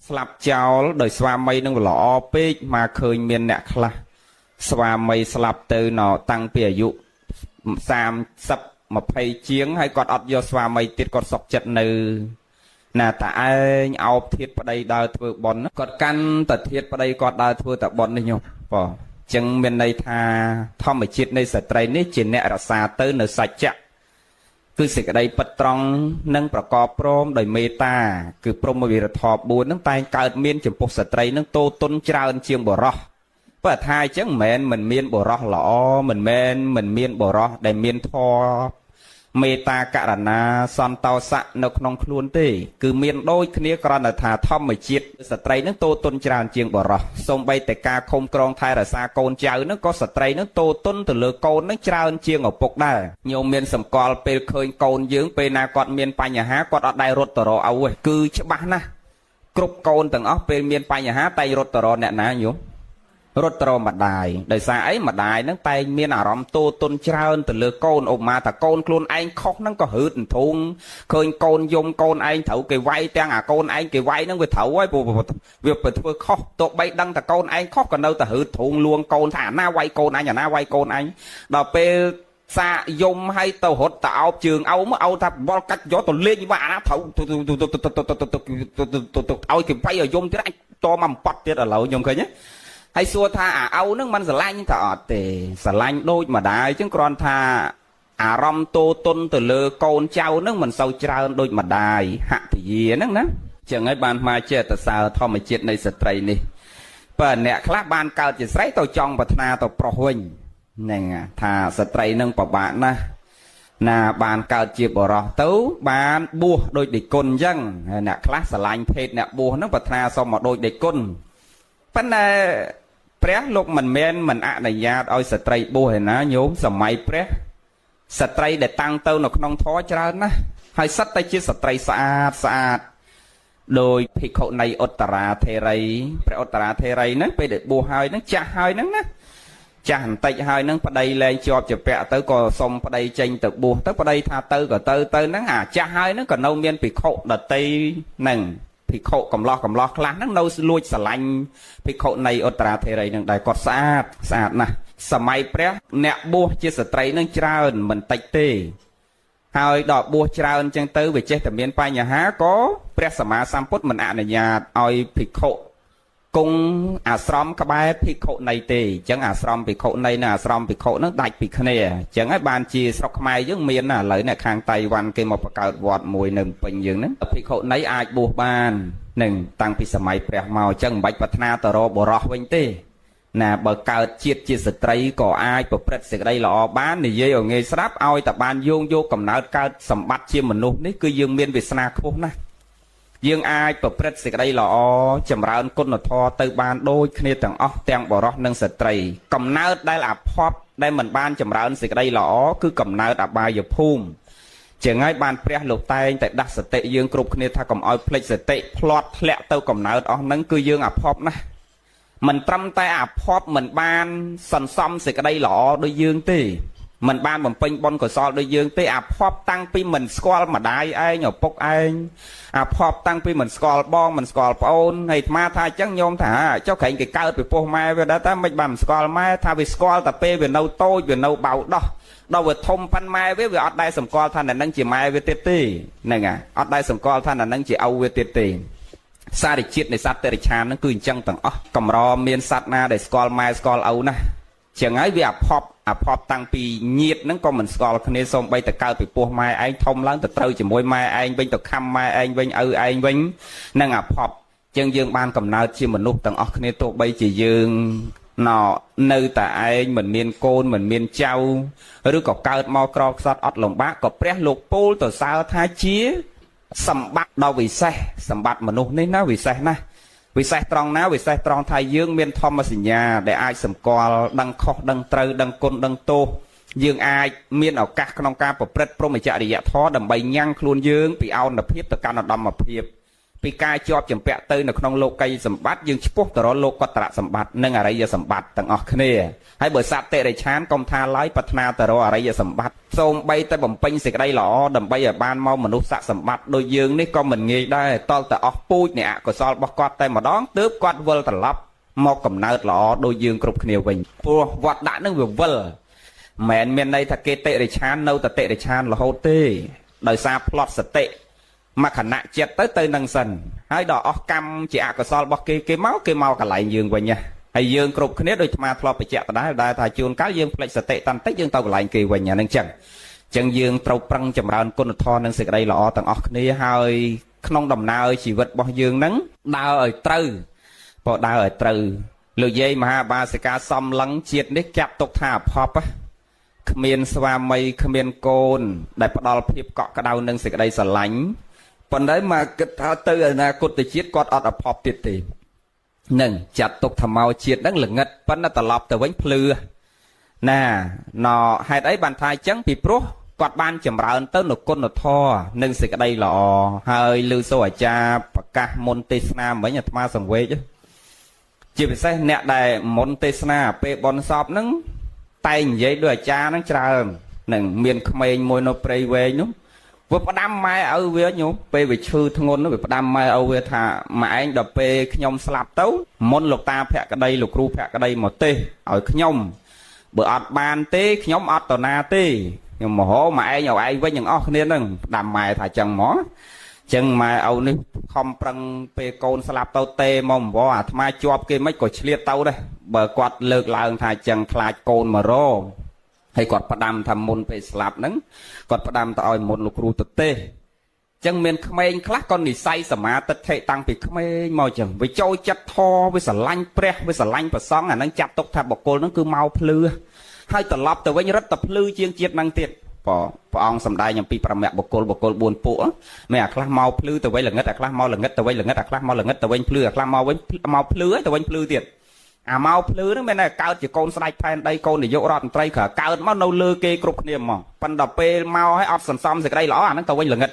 A: ស្លាប់ចោលដោយស្វាមីនឹងល្អពេកមកឃើញមានអ្នកខ្លះស្វាមីស្លាប់ទៅណតាំងពីអាយុ30 20ជាងហើយគាត់អត់យកស្វាមីទៀតគាត់សុកចិត្តនៅណាតាឯងអោបធាតប្តីដើរធ្វើបុណ្យគាត់កាន់តាធាតប្តីគាត់ដើរធ្វើតាបុណ្យនេះញោមបងចឹងមានន័យថាធម្មជាតិនៃស្ត្រីនេះជាអ្នករក្សាទៅនៅសច្ចៈគឺសេចក្តីពិតត្រង់និងប្រកបព្រមដោយមេត្តាគឺព្រហ្មវិរធម៌4នឹងតែងកើតមានចំពោះស្ត្រីនឹងតូទុនច្រើនជាងបុរសបើថាអញ្ចឹងមិនមែនមិនមានបុរសល្អមិនមែនមិនមានបុរសដែលមានធម៌មេត្តាករណាសន្តោសៈនៅក្នុងខ្លួនទេគឺមានដូចគ្នាគ្រាន់តែថាធម្មជាតិស្ត្រីនឹងតូទុនច្រើនជាងបុរសសូម្បីតែការឃុំក្រងថែរក្សាកូនចៅនឹងក៏ស្ត្រីនឹងតូទុនទៅលើកូននឹងច្រើនជាងឪពុកដែរញោមមានសម្គាល់ពេលឃើញកូនយើងពេលណាគាត់មានបញ្ហាគាត់អត់ដែលរត់ទៅរកឪទេគឺច្បាស់ណាស់គ្រប់កូនទាំងអស់ពេលមានបញ្ហាតែងរត់ទៅរកអ្នកណាញោមរត់ទៅម្ដាយដោយសារអីម្ដាយហ្នឹងតែងមានអារម្មណ៍តូទុនច្រើនទៅលើកូនឧបមាថាកូនខ្លួនឯងខុសហ្នឹងក៏ហឺតធូងឃើញកូនយំកូនឯងត្រូវគេវាយទាំងអាកូនឯងគេវាយហ្នឹងវាត្រូវហើយព្រោះវាទៅធ្វើខុសទោះបីដឹងតែកូនឯងខុសក៏នៅតែហឺតធូងលួងកូនថាអាណាវាយកូនឯងអាណាវាយកូនឯងដល់ពេលសាកយំឲ្យទៅរត់ទៅអោបជើងអោមកអោថាបល់កាច់យកទៅលេងว่าអាណាត្រូវឲ្យគេវាយឲ្យយំទៀតអញតមកបំប៉ត់ទៀតឥឡូវខ្ញុំឃើញទេហើយសួរថាអាឪនឹងមិនស្រឡាញ់ថាអត់ទេស្រឡាញ់ដូចម្ដាយអញ្ចឹងគ្រាន់ថាអារម្មណ៍តូទុនទៅលើកូនចៅនឹងមិនសូវច្រើនដូចម្ដាយហតិយាហ្នឹងណាចឹងហើយបានមកចេះតសើធម្មជាតិនៃស្ត្រីនេះបើអ្នកខ្លះបានកើតជាស្រីទៅចង់ប្រាថ្នាទៅប្រុសវិញហ្នឹងថាស្ត្រីនឹងពិបាកណាស់ណាបានកើតជាបរោះទៅបានបួសដូចដេគុណអញ្ចឹងហើយអ្នកខ្លះស្រឡាញ់ភេទអ្នកបួសហ្នឹងប្រាថ្នាសុំមកដូចដេគុណប៉ុន្តែព្រះលោកមិនមែនមិនអនុញ្ញាតឲ្យស្ត្រីបួសឯណាញោមសម័យព្រះស្ត្រីដែលតាំងទៅនៅក្នុងធម៌ច្រើនណាស់ហើយសិតតែជាស្ត្រីស្អាតស្អាតដោយភិក្ខុនីឧត្តរាធេរីព្រះឧត្តរាធេរីហ្នឹងពេលដែលបួសហើយហ្នឹងចាស់ហើយហ្នឹងណាចាស់បន្តិចហើយហ្នឹងប្តីលែងជាប់ជាពាក់ទៅក៏សុំប្តីចេញទៅបួសទៅប្តីថាទៅក៏ទៅទៅហ្នឹងអាចាស់ហើយហ្នឹងក៏នៅមានភិក្ខុដតីហ្នឹងភិក្ខុកំឡោះកំឡោះខ្លះហ្នឹងនៅលួចស្រឡាញ់ភិក្ខុនៃឧត្តរាធេរីហ្នឹងដែរគាត់ស្អាតស្អាតណាស់សម័យព្រះអ្នកបួសជាស្ត្រីហ្នឹងច្រើនមិនតិចទេហើយដល់បួសច្រើនចឹងទៅវាចេះតែមានបញ្ហាក៏ព្រះសម្មាសម្ពុទ្ធមិនអនុញ្ញាតឲ្យភិក្ខុគង់អាស្រមក្បែរភិក្ខុនីទេអញ្ចឹងអាស្រមភិក្ខុនីនិងអាស្រមភិក្ខុហ្នឹងដាច់ពីគ្នាអញ្ចឹងហើយបានជាស្រុកខ្មែរយើងមានណាឥឡូវអ្នកខាងតៃវ៉ាន់គេមកបង្កើតវត្តមួយនៅពេញយើងហ្នឹងភិក្ខុនីអាចបួសបាននឹងតាំងពីសម័យព្រះមកអញ្ចឹងមិនបាច់ប្រាថ្នាទៅរកបុរសវិញទេណាបើកើតជាតិជាស្ត្រីក៏អាចប្រព្រឹត្តសេចក្តីល្អបាននិយាយឲ្យងាយស្ដាប់ឲ្យតែបានយោងយកកំណើតកើតសម្បត្តិជាមនុស្សនេះគឺយើងមានវាសនាខ្ពស់ណាស់យើងអាចប្រព្រឹត្តសេចក្តីល្អចម្រើនគុណធម៌ទៅបានដូចគ្នាទាំងអស់ទាំងបុរសនិងស្ត្រីកំណើតដែលអភ័ព្វដែលមិនបានចម្រើនសេចក្តីល្អគឺកំណើតអបាយភូមិជាងហើយបានព្រះលោកតែងតែដាស់សតិយើងគ្រប់គ្នាថាកុំឲ្យភ្លេចសតិផ្លាត់ធ្លាក់ទៅកំណើតអស់ហ្នឹងគឺយើងអភ័ព្វណាស់មិនត្រឹមតែអភ័ព្វមិនបានសន្សំសេចក្តីល្អដូចយើងទេ មិនបានបំពេញបុណ្យកុសលដូចយើងទេអាភ័ព្វតាំងពីមិនស្គាល់ម្ដាយឯងឪពុកឯងអាភ័ព្វតាំងពីមិនស្គាល់បងមិនស្គាល់ប្អូនហើយអាត្មាថាអញ្ចឹងញោមថាចុះក្រែងគេកើតពីពោះម៉ែវាដែរតើមិនបានមិនស្គាល់ម៉ែថាវាស្គាល់តែពេលវានៅតូចវានៅបៅដោះដល់វាធំប៉ិនម៉ែវាវាអត់ដែលសម្គាល់ថាអ្នកនឹងជាម៉ែវាទៀតទេហ្នឹងហ่ะអត់ដែលសម្គាល់ថាអ្នកនឹងជាឪវាទៀតទេសារជាតិនៃសត្វតិរិឆានហ្នឹងគឺអញ្ចឹងទាំងអស់កម្រមានសត្វណាដែលស្គាល់ម៉ែស្គាល់ឪណាចឹងហើយវាអភ័ព្វអភ័ព្វតាំងពីញាតហ្នឹងក៏មិនស្គាល់គ្នាសូម្បីតែកើតពីពោះម៉ែឯងធំឡើងទៅត្រូវជាមួយម៉ែឯងវិញទៅខំម៉ែឯងវិញឪឯងវិញនឹងអភ័ព្វចឹងយើងបានកំណើតជាមនុស្សទាំងអស់គ្នាទោះបីជាយើងណនៅតែឯងមិនមានកូនមិនមានចៅឬក៏កើតមកក្រខ្សត់អត់លំបាកក៏ព្រះលោកពោលទៅសើថាជាសម្បត្តិដ៏វិសេសសម្បត្តិមនុស្សនេះណាវិសេសណាស់វិសេសត្រង់ណាវិសេសត្រង់ថាយើងមានធម្មសញ្ញាដែលអាចសម្គាល់ដឹងខុសដឹងត្រូវដឹងគុណដឹងទោសយើងអាចមានឱកាសក្នុងការប្រព្រឹត្តព្រហ្មចរិយធម៌ដើម្បីញ៉ាំងខ្លួនយើងពីអនភាពទៅកាន់ឧត្តមភាពពីការជាប់ចម្ពាក់ទៅនៅក្នុងលោកីយសម្បត្តិយើងឆ្ពោះទៅរកលោកតរសម្បត្តិនិងអរិយសម្បត្តិទាំងអស់គ្នាហើយបើសត្វតិរិឆានកុំថាឡើយប្រាថ្នាទៅរកអរិយសម្បត្តិសូម្បីតែបំពេញសេចក្តីល្អដើម្បីឲ្យបានមកមនុស្សសម្បត្តិដូចយើងនេះក៏មិនងាយដែរតលតែអស់ពូជនៃអកុសលរបស់គាត់តែម្ដងទើបគាត់វិលត្រឡប់មកកំណើតល្អដូចយើងគ្រប់គ្នាវិញព្រោះវត្តដាក់នឹងវាវិលមិនមានន័យថាគេតិរិឆាននៅតែតិរិឆានរហូតទេដោយសារផ្លត់សតិមួយខណៈចិត្តទៅទៅនឹងសិនហើយដល់អស់កម្មជាអកុសលរបស់គេគេមកគេមកកន្លែងយើងវិញណាហើយយើងគ្រប់គ្នាដូចអាធ្លាប់បញ្ជាក់ដដែលដែលថាជួនកាលយើងផ្លេចសតិតាន់តិចយើងទៅកន្លែងគេវិញអានឹងចឹងចឹងយើងត្រូវប្រឹងចម្រើនគុណធម៌និងសេចក្តីល្អទាំងអស់គ្នាហើយក្នុងដំណើរជីវិតរបស់យើងនឹងដើរឲ្យត្រូវបើដើរឲ្យត្រូវលោកយាយមហាបាសិកាសំឡឹងជាតិនេះចាត់ទុកថាអភ័ព្វគ្មានស្វាមីគ្មានកូនដែលផ្ដល់ភាពកក់ក្ដៅនិងសេចក្តីស្រឡាញ់ប៉ុន្តែមកគិតថាទៅអនាគតជាតិគាត់អត់អភ័ព្វទៀតទេនឹងចាត់ទុកថាមកជាតិហ្នឹងល្ងិតប៉ុន្តែត្រឡប់ទៅវិញភ្លឺណាណហេតុអីបានថាអញ្ចឹងពីព្រោះគាត់បានចម្រើនទៅនៅគុណធម៌និងសេចក្តីល្អហើយឮសូរអាចារ្យប្រកាសមុនទេសនាមិញអាត្មាសង្វេគជាពិសេសអ្នកដែលមុនទេសនាពេលបនសពហ្នឹងតែងនិយាយដោយអាចារ្យហ្នឹងច្រើននឹងមានក្មេងមួយនៅព្រៃវែងនោះវាផ្ដាំម៉ែឲ្យវាញោមពេលវាឈឺធ្ងន់វាផ្ដាំម៉ែឲ្យវាថាម៉ែឯងដល់ពេលខ្ញុំស្លាប់ទៅមុនលោកតាភក្តីលោកគ្រូភក្តីមកទេឲ្យខ្ញុំបើអត់បានទេខ្ញុំអត់តណាទេខ្ញុំមហោម៉ែឯងឲ្យឯងវិញទាំងអស់គ្នាហ្នឹងផ្ដាំម៉ែថាចឹងហ្មងចឹងម៉ែឪនេះខំប្រឹងពេលកូនស្លាប់ទៅទេមកអង្វរអាត្មាជាប់គេមិនក៏ឆ្លៀតទៅដែរបើគាត់លើកឡើងថាចឹងខ្លាចកូនមករហើយគាត់ផ្ដាំថាមុនពេលស្លាប់ហ្នឹងគាត់ផ្ដាំទៅឲ្យមុនលោកគ្រូទៅទេចឹងមានក្មេងខ្លះក៏និស័យសមាទិដ្ឋិតាំងពីក្មេងមកចឹងវាចូលចិត្តធម៌វាស្រឡាញ់ព្រះវាស្រឡាញ់ព្រះសង្ឃអាហ្នឹងចាត់ទុកថាបុគ្គលហ្នឹងគឺមកភ្លឺហើយត្រឡប់ទៅវិញរត់តែភ្លឺជាងជាតិហ្នឹងទៀតព្រះអង្គសំដែងអំពីប្រមៈបុគ្គលបុគ្គល4ពួកមានអាខ្លះមកភ្លឺទៅវិញល្ងិតអាខ្លះមកល្ងិតទៅវិញល្ងិតអាខ្លះមកល្ងិតទៅវិញភ្លឺអាខ្លះមកវិញមកភ្លឺហើយទៅវិញភ្លឺទៀតអាមកភ្លឺហ្នឹងមានតែកើតជាកូនស្ដេចផែនដីកូននាយករដ្ឋមន្ត្រីគ្រាកើតមកនៅលើគេគ្រប់គ្នាហ្មងប៉ុន្តែពេលមកឲ្យអត់សន្សំសេចក្តីល្អអាហ្នឹងទៅវិញល្ងិត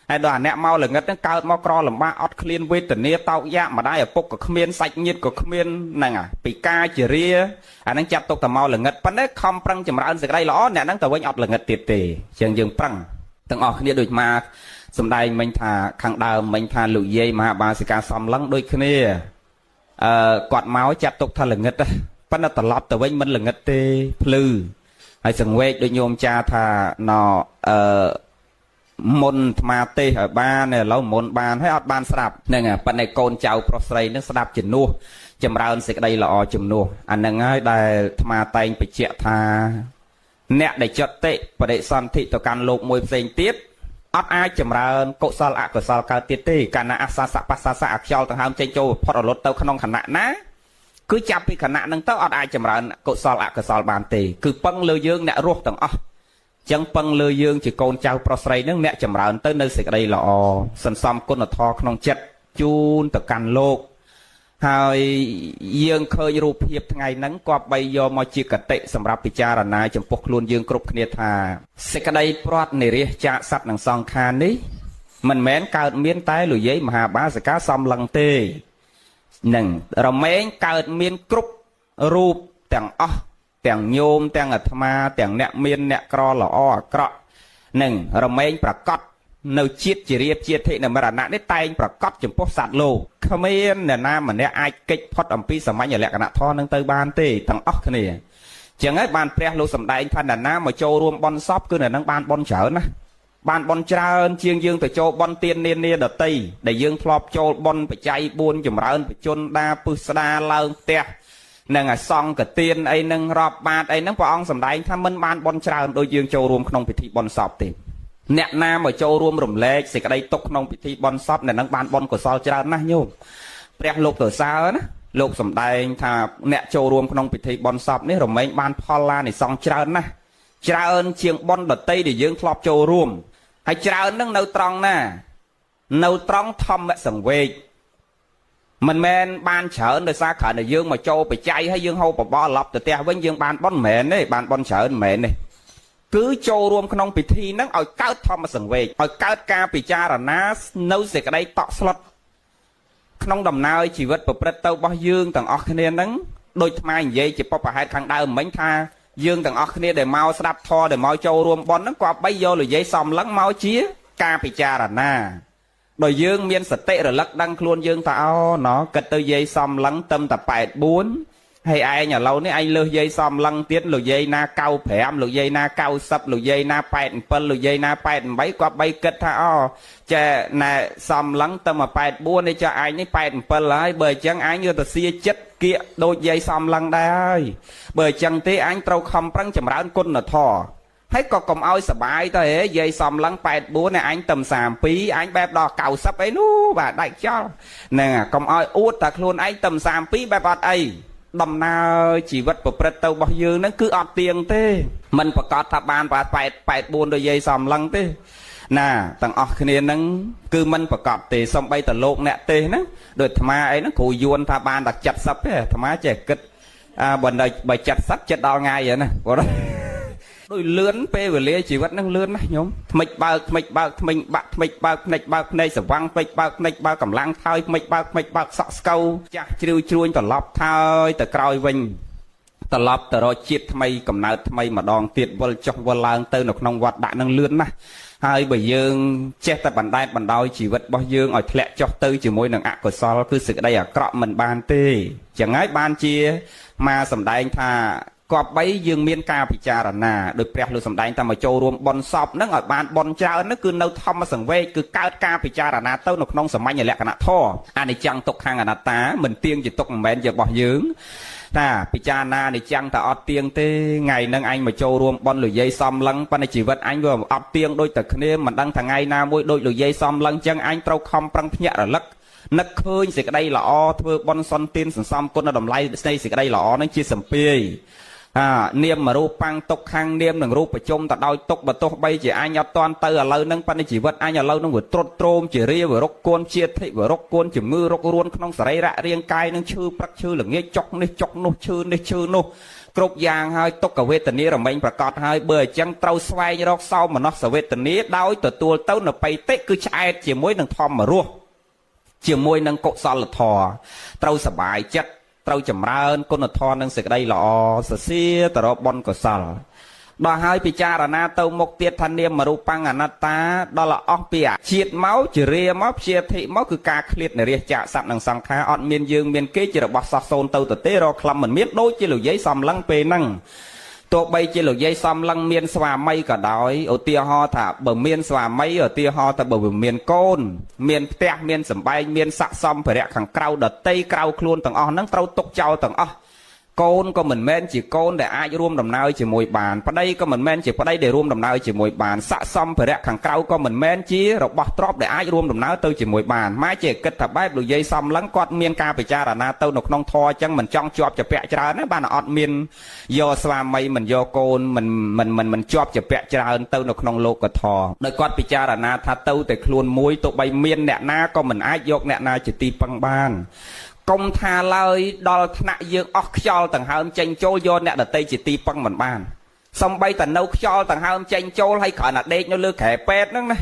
A: ហើយដល់អាអ្នកមកល្ងិតហ្នឹងកើតមកក្រលំបាកអត់ឃ្លានវេទនាតោកយ៉ាកម្ដាយឪពុកក៏គ្មានសាច់ញាតិក៏គ្មានហ្នឹងអាពីការជារាអាហ្នឹងចាប់ទុកតែមកល្ងិតប៉ុន្តែខំប្រឹងចម្រើនសេចក្តីល្អអ្នកហ្នឹងទៅវិញអត់ល្ងិតទៀតទេអញ្ចឹងយើងប្រឹងទាំងអស់គ្នាដូចមកសំដែងមិញថាខាងដើមមិញថាលោកយាយមហាបាសិកាសំឡឹងដូចគ្នាអឺគាត់មកចាត់ទុកថាល្ងិតប៉ុន្តែត្រឡប់ទៅវិញមិនល្ងិតទេភ្លឺហើយសង្វេកដូចញោមចាថាណអឺមុនអាត្មាទេសឲ្យបានឥឡូវមុនបានហើយអត់បានស្ដាប់ហ្នឹងប៉ុន្តែកូនចៅប្រុសស្រីនឹងស្ដាប់ជំនួសចម្រើនសេចក្តីល្អជំនួសអាហ្នឹងហើយដែលអាត្មាតែងបញ្ជាក់ថាអ្នកដែលចតិបដិសន្ធិទៅកាន់លោកមួយផ្សេងទៀតអត់អាចចម្រើនកុសលអកុសលកើតទៀតទេកាលណាអសាសៈបសាសៈអខ្យល់ដង្ហើមចេញចូលផុតរលត់ទៅក្នុងខណៈណាគឺចាប់ពីខណៈហ្នឹងទៅអត់អាចចម្រើនកុសលអកុសលបានទេគឺពឹងលើយើងអ្នករស់ទាំងអស់ចឹងពឹងលើយើងជាកូនចៅប្រុសស្រីនឹងអ្នកចម្រើនទៅនៅសេចក្តីល្អសន្សំគុណធម៌ក្នុងចិត្តជូនទៅកាន់លោកហើយយើងឃើញរូបភាពថ្ងៃហ្នឹងគប្បីយកមកជាកតិសម្រាប់ពិចារណាចំពោះខ្លួនយើងគ្រប់គ្នាថាសេចក្តីព្រាត់និរាសចាកសត្វនិងសង្ខារនេះមិនមែនកើតមានតែលោកយាយមហាបាសិកាសំឡឹងទេនឹងរមែងកើតមានគ្រប់រូបទាំងអស់ ទាំងញោមទាំងអាត្មាទាំងអ្នកមានអ្នកក្រល្អអាក្រក់នឹងរមែងប្រកបនៅជាតិជារៀបជាតិនិមរណៈនេះតែងប្រកបចំពោះសត្វលោកគ្មានអ្នកណាម្នាក់អាចគេចផុតអំពីសាមញ្ញលក្ខណៈធម៌នឹងទៅបានទេទាំងអស់គ្នាចឹងហើយបានព្រះលោកសម្ដែងថាអ្នកណាមកចូលរួមបន់សពគឺអ្នកនឹងបានបន់ច្រើនណាបានបន់ច្រើនជាងយើងទៅចូលបន់ទាននានាដតីដែលយើងធ្លាប់ចូលបន់បច្ច័យ4ចម្រើនបជនដាពឹស្ដាឡើងផ្ទះនឹងអសង្កទានអីនឹងរាប់បាតអីហ្នឹងព្រះអង្គសម្ដែងថាមិនបានបន់ច្រើនដូចយើងចូលរួមក្នុងពិធីបន់សពទេអ្នកណាមកចូលរួមរំលែកសេចក្តីទុក្ខក្នុងពិធីបន់សពអ្នកនឹងបានបន់កុសលច្រើនណាស់ញោមព្រះលោកទៅសើណាលោកសម្ដែងថាអ្នកចូលរួមក្នុងពិធីបន់សពនេះរមែងបានផលឡានិសង្សច្រើនណាស់ច្រើនជាងបន់ដតីដែលយើងធ្លាប់ចូលរួមហើយច្រើននឹងនៅត្រង់ណានៅត្រង់ធម្មសង្វេគមិនមែនបានច្រើនដោយសារគ្រាន់តែយើងមកចូលបច្ច័យហើយយើងហូបបបរឡប់ទៅផ្ទះវិញយើងបានបន់មិនមែនទេបានបន់ច្រើនមិនមែនទេគឺចូលរួមក្នុងពិធីហ្នឹងឲ្យកើតធម្មសង្វេគឲ្យកើតការពិចារណានៅសេចក្តីតក់ស្លុតក្នុងដំណើរជីវិតប្រព្រឹត្តទៅរបស់យើងទាំងអស់គ្នាហ្នឹងដូចថ្មនិយាយជាបពហេតុខាងដើមមិញថាយើងទាំងអស់គ្នាដែលមកស្ដាប់ធម៌ដែលមកចូលរួមបន់ហ្នឹងក៏បីយកលយាយសំឡឹងមកជាការពិចារណាដោយយើងមានសតិរលឹកដឹងខ្លួនយើងថាអូណោះគិតទៅយាយសំឡឹងទឹមតែ84ហើយឯងឥឡូវនេះឯងលើសយាយសំឡឹងទៀតលោកយាយណា95លោកយាយណា90លោកយាយណា87លោកយាយណា88គាត់បីគិតថាអូចេះណែសំឡឹងទៅមក84នេះចាឯងនេះ87ហើយបើអញ្ចឹងឯងយកទៅសៀចិត្តគៀកដូចយាយសំឡឹងដែរហើយបើអញ្ចឹងទេអញត្រូវខំប្រឹងចម្រើនគុណធម៌ហើយក៏កុំឲ្យសបាយទៅហេយាយសំឡឹង84នេះអញទៅ32អញបែបដល់90អីនោះបាទដាច់ចោលហ្នឹងកុំឲ្យអួតតែខ្លួនឯងទៅ32បែបអត់អីដំណើរជីវិតប្រព្រឹត្តទៅរបស់យើងហ្នឹងគឺអត់ទៀងទេមិនប្រកាសថាបាន8 84ដូចយាយសំឡឹងទេណាទាំងអស់គ្នាហ្នឹងគឺមិនប្រកាសទេសំបីតលោកអ្នកទេហ្នឹងដូចអាត្មាអីហ្នឹងគ្រូយួនថាបានតែ70ទេអាត្មាចេះគិតអាបើបើ70ចិត្តដល់ថ្ងៃហ្នឹងណាគាត់ដូចលឿនពេលវេលាជីវិតហ្នឹងលឿនណាស់ញោមថ្មិចបើកថ្មិចបើកថ្មិញបាក់ថ្មិចបើកភ្នែកបើកភ្នែកស្វាំងថ្មិចបើកភ្នែកបើកកម្លាំងថើយថ្មិចបើកថ្មិចបើកសក់ស្កូវចាស់ជ្រាវជ្រួញត្រឡប់ថើយទៅក្រោយវិញត្រឡប់ទៅរកជាតិថ្មីកំណើតថ្មីម្ដងទៀតវិលចុះវិលឡើងទៅនៅក្នុងវត្តដាក់នឹងលឿនណាស់ហើយបើយើងចេះតែបណ្ដែតបណ្ដោយជីវិតរបស់យើងឲ្យធ្លាក់ចុះទៅជាមួយនឹងអកុសលគឺសេចក្តីអាក្រក់មិនបានទេចឹងហើយបានជាមកសម្ដែងថាគប្បីយើងមានការពិចារណាដោយព្រះលោកសម្ដែងថាមកចូលរួមបន់សពហ្នឹងឲ្យបានបន់ច្រើនហ្នឹងគឺនៅធម្មសង្វេគគឺកើតការពិចារណាទៅនៅក្នុងសាមញ្ញលក្ខណៈធម៌អនិច្ចំទុក្ខំអនត្តាមិនទៀងជាទុក្ខមិនមែនជារបស់យើងតាពិចារណានិច្ចំតែអត់ទៀងទេថ្ងៃហ្នឹងអញមកចូលរួមបន់លោកយាយសំឡឹងប៉ុន្តែជីវិតអញវាអត់ទៀងដូចតែគ្នាមិនដឹងថ្ងៃណាមួយដូចលោកយាយសំឡឹងចឹងអញត្រូវខំប្រឹងភ្ញាក់រលឹកនឹកឃើញសេចក្តីល្អធ្វើបន់សន្ទានសន្សំគុណតម្លៃស្នេហ៍សេចក្តីល្អហ្នឹងជាសម្ពាយអានាមរូបាំងទុកខាងនាមនឹងរូបប្រជុំទៅដោយទុកបើទោះបីជាអញអត់តាន់ទៅឥឡូវហ្នឹងប៉ុន្តែជីវិតអញឥឡូវហ្នឹងវាត្រុតត្រោមជារាវរុកគួនជាធិវរុកគួនជំងឺរុករួនក្នុងសរីរៈរាងកាយនឹងឈឺព្រឹកឈឺល្ងាចចុកនេះចុកនោះឈឺនេះឈឺនោះគ្រប់យ៉ាងហើយទុក្ខវេទនារមែងប្រកបហើយបើអញ្ចឹងត្រូវស្វែងរកសោមនស្សវេទនាដោយទទួលទៅនៅបៃតិគឺឆ្អែតជាមួយនឹងធម្មរសជាមួយនឹងកុសលធម៌ត្រូវសบายចិត្តត្រូវចម្រើនគុណធម៌និងសេចក្តីល្អសរសៀទៅរកបុណ្យកុសលដល់ហើយពិចារណាទៅមុខទៀតថានាមរូបាំងអនត្តាដល់អស់ពីជាតិមកជារាមកជាធិមកគឺការឃ្លាតនរាជចាកសត្វនិងសង្ខារអត់មានយើងមានគេជារបស់សោះសូន្យទៅទៅទេរកខ្លឹមមិនមានដូចជាលោកយាយសំឡឹងពេលហ្នឹងទោះបីជាលោកយាយសំឡឹងមានស្វាមីក៏ដោយឧទាហរណ៍ថាបើមានស្វាមីឧទាហរណ៍ថាបើវាមានកូនមានផ្ទះមានសម្បែងមានស័ក្តិសម្ភារៈខាងក្រៅដតីក្រៅខ្លួនទាំងអស់ហ្នឹងត្រូវទុកចោលទាំងអស់កូនក៏មិនមែនជាកូនដែលអាចរួមដំណើរជាមួយបានប្តីក៏មិនមែនជាប្តីដែលរួមដំណើរជាមួយបានស័ក្តិសម្ភារៈខាងក្រៅក៏មិនមែនជារបស់ទ្រព្យដែលអាចរួមដំណើរទៅជាមួយបានម៉ែជាគិតថាបែបលោកយាយសំឡឹងគាត់មានការពិចារណាទៅនៅក្នុងធម៌អញ្ចឹងមិនចង់ជាប់ជាពាក់ច្រើនណាបានអត់មានយកស្វាមីមិនយកកូនមិនមិនមិនមិនជាប់ជាពាក់ច្រើនទៅនៅក្នុងលោកធម៌ដោយគាត់ពិចារណាថាទៅតែខ្លួនមួយទោះបីមានអ្នកណាក៏មិនអាចយកអ្នកណាជាទីពឹងបានកុំថាឡើយដល់ថ្នាក់យើងអស់ខ្យល់ដង្ហើមចេញចូលយកអ្នកដតីជាទីពឹងមិនបានសំបីតែនៅខ្យល់ដង្ហើមចេញចូលហើយគ្រាន់តែដេកនៅលើក្រែពេទ្យហ្នឹងណា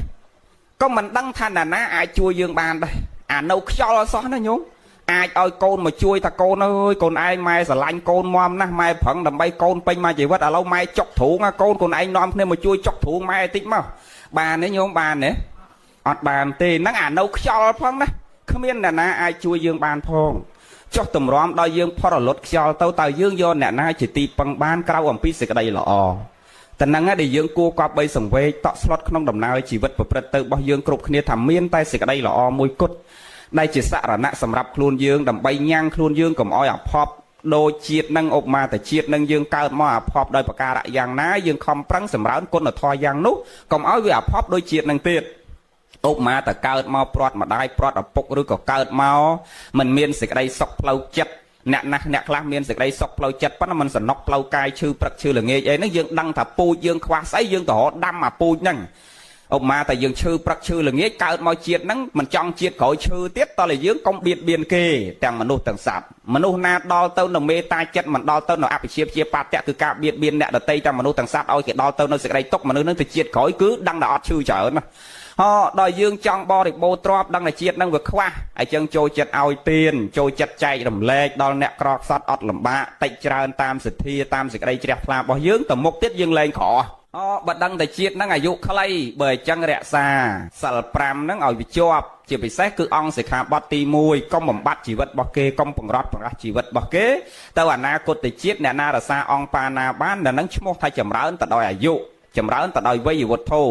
A: ក៏មិនដឹងថាណានាអាចជួយយើងបានដែរអានៅខ្យល់អសោះណាញោម អាចឲ្យកូនមកជួយថាកូនអើយកូនឯងម៉ែស្រឡាញ់កូនមមណាស់ម៉ែប្រឹងដើម្បីកូនពេញមួយជីវិតឥឡូវម៉ែចុកទ្រូងកូនកូនឯងនាំគ្នាមកជួយចុកទ្រូងម៉ែតិចមកបានទេញោមបានទេអត់បានទេហ្នឹងអានៅខ្យល់ផងណាគ្មានអ្នកណាអាចជួយយើងបានផងចុះតម្រាំដល់យើងផុតរលត់ខ្យល់ទៅតើយើងយកអ្នកណាជាទីពឹងបានក្រៅអំពីសេចក្តីល្អតែហ្នឹងដែលយើងគួរគប្បីសង្វេគតក់ស្លុតក្នុងដំណើរជីវិតប្រព្រឹត្តទៅរបស់យើងគ្រប់គ្នាថាមានតែសេចក្តីល្អមួយគត់ដែលជាសរណៈសម្រាប់ខ្លួនយើងដើម្បីញ៉ាំងខ្លួនយើងកុំឲ្យអភ័ព្វដូចជាតិនឹងឧបមាតជាតិនឹងយើងកើតមកអភ័ព្វដោយប្រការៈយ៉ាងណាយើងខំប្រឹងសម្រើនគុណធម៌យ៉ាងនោះកុំឲ្យវាអភ័ព្វដូចជាតិនឹងទៀតឧបមាតកើតមកព្រាត់ម្ដាយព្រាត់ឪពុកឬក៏កើតមកមិនមានសេចក្តីសុខផ្លូវចិត្តអ្នកណាស់អ្នកខ្លះមានសេចក្តីសុខផ្លូវចិត្តប៉ុន្តែមិនសំណុកផ្លូវកាយឈឺព្រឹកឈឺល្ងាចអីហ្នឹងយើងដឹងថាពូជយើងខ្វះស្អីយើងទៅរកដាំអាពូជហ្នឹងឧបមាតែយើងឈឺព្រឹកឈឺល្ងាចកើតមកជាតិហ្នឹងមិនចង់ជាតិក្រោយឈឺទៀតតោះតែយើងកុំបៀតបៀនគេទាំងមនុស្សទាំងសត្វមនុស្សណាដល់ទៅនៅមេត្តាចិត្តមិនដល់ទៅនៅអភិជាព្យាបាតៈគឺការបៀតបៀនអ្នកដតីទាំងមនុស្សទាំងសត្វឲ្យគេដល់ទៅនៅសេចក្តីទុក្ខមនុស្សហ្នឹងទៅជាតិក្រោយគឺដឹងតែអត់ឈឺច្រើនណាហោដល់យើងចង់បរិបូរទ្របដឹងតែជាតិនឹងវាខ្វះអញ្ចឹងចូលចិត្តឲ្យទានចូលចិត្តចែករំលែកដល់អ្នកក្រខ្សត់អត់លំបាកតិចច្រើនតាមសទ្ធាតាមសេចក្តីជ្រះថ្លារបស់យើងទៅមុខទៀតយើងលែងក្រអូបើដឹងតែជាតិហ្នឹងអាយុខ្លីបើអញ្ចឹងរក្សាសិល5ហ្នឹងឲ្យវាជាប់ជាពិសេសគឺអង្គសិក្ខាបទទី1កុំបំបត្តិជីវិតរបស់គេកុំបង្រត់បង្រាស់ជីវិតរបស់គេទៅអនាគតជាតិអ្នកណារក្សាអង្គបាណាបានដល់ហ្នឹងឈ្មោះថាចម្រើនទៅដោយអាយុចម្រើនទៅដោយវ័យវុទ្ធោ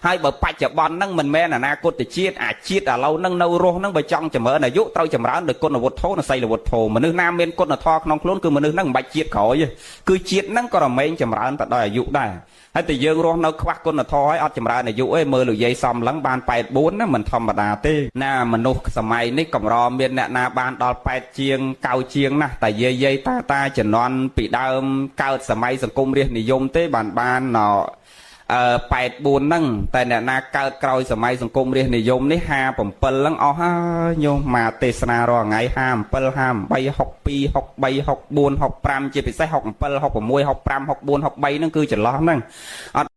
A: ហើយបើបច្ចុប្បន្នហ្នឹងមិនមែនអនាគតជាតិអាជាតិឥឡូវហ្នឹងនៅរស់ហ្នឹងបើចង់ចម្រើនអាយុត្រូវចម្រើនដោយគុណវុទ្ធោនិងសីលវុទ្ធោមនុស្សណាមានគុណធម៌ក្នុងខ្លួនគឺមនុស្សហ្នឹងមិនបាច់ជាតិក្រោយទេគឺជាតិហ្នឹងក៏រមែងចម្រើនទៅដោយអាយុដែរហើយតែយើងរស់នៅខ្វះគុណធម៌ហើយអត់ចម្រើនអាយុទេមើលលោកយាយសំឡឹងបាន84ណាមិនធម្មតាទេណាមនុស្សសម័យនេះកម្រមានអ្នកណាបានដល់8ជាង9ជាងណាស់តែយាយយាយតាតាជំនាន់ពីដើមកើតសម័យសង្គមរាស្ត្រនិយមទេបានបានណអឺ84ហ្នឹងតែអ្នកណាកើតក្រោយសម័យសង្គមរាស្ត្រនិយមនេះ57ហ្នឹងអស់ហើយញោមមកទេសនារាល់ថ្ងៃ57 58 62 63 64 65ជាពិសេស67 66 65 64 63ហ្នឹងគឺចន្លោះហ្នឹងអត់